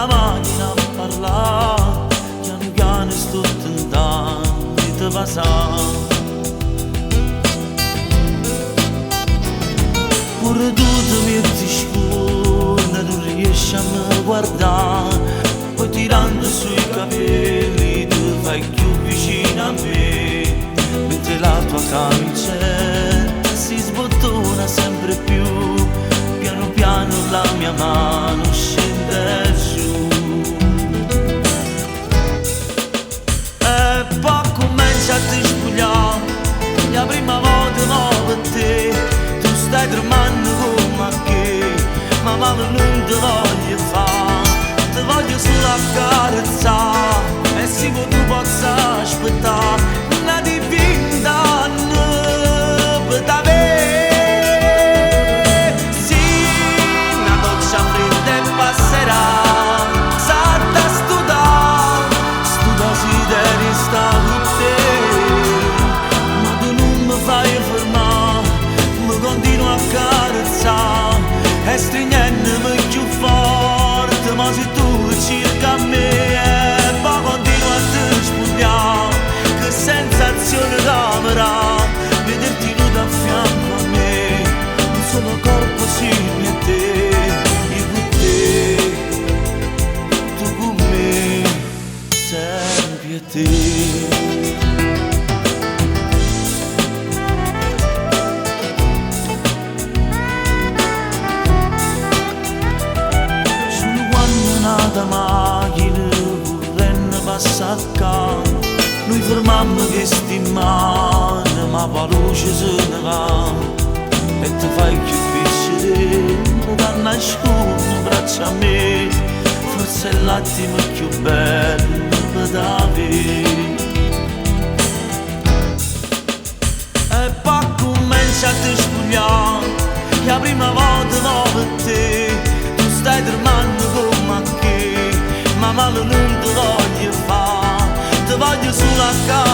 macchina a parlà, piano piano sto tentando di te vasà. Pure tu ti metti scuola, non riesci a mi guardare, poi tirando sui capelli ti fai più vicino a me, mentre la tua camicetta si sbottona sempre più, piano piano la mia mano scende giù. E poi comincia a ti spogliare, la prima volta per te, tu stai tremando come che, ma male non ti voglio fare, ti voglio solo accarezzare, e se tu possa aspettare, una divinità per te. Sì, una doccia fredda e passerà, salta studa, sto desiderio sta con te, ma tu non mi fai fermare, mi continui a accarezzare, e stringendomi più forte, ma se tu cerca me, e poi continui a te spogliare, che sensazione che mi dà, vederti nudo a fianco a me, un solo corpo simile a te, io con te, tu con me, sempre a te. Solo quando nata macchina correndo passa accanto, noi fermammo queste mani, ma la luce se ne va, e ti fai più piccina, da nascondo in braccio a me, forse è l'attimo più bello da avere. E poi comincia a ti spogliare, la prima volta per te, tu stai tremando come che, ma male non ti voglio fare, ti voglio solo accarezzare.